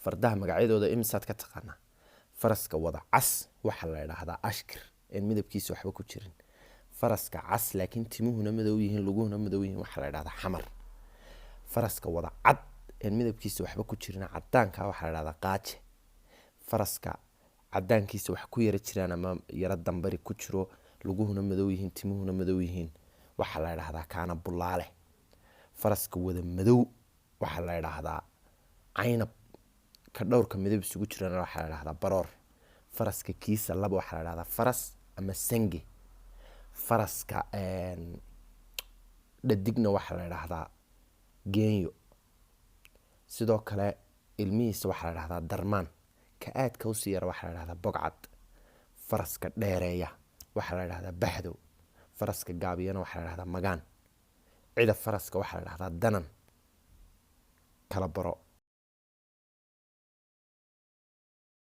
Fardaha magacyadooda imisaad ka taqaanaa? Faraska wada cas waxaa la idhaahdaa ashkir, een midabkiisa waxba ku jirin. Faraska cas laakiin timuhuna madow yihiin, luguhuna madow yihiin, waxaa la idhahdaa xamar. Faraska wada cad een midabkiisa waxba ku jirin, cadaanka, waxaa la idhahdaa qaaje. Faraska cadaankiisa wax ku yara jiraan ama yaro dambari ku jiro, luguhuna madow yihiin, timuhuna madow yihiin, waxaa la idhahdaa kaana bulaale. Faraska wada madow waxaa la idhaahdaa caynab. Ka dhowrka midab isugu jirana waxaa la idhahdaa baroor. Faraska kiisa laba waxaa la idhahdaa faras ama sange. Faraska dhadigna waxaa la idhaahdaa geenyo. Sidoo kale ilmihiisa waxaa la idhahdaa darmaan. Ka aadka usii yara waxaa la idhahdaa bogcad. Faraska dheereeya waxaa la idhahdaa baxdow. Faraska gaabiyana waxaa la idhahdaa magaan. Cida faraska waxaa la idhahdaa danan. Kala baro.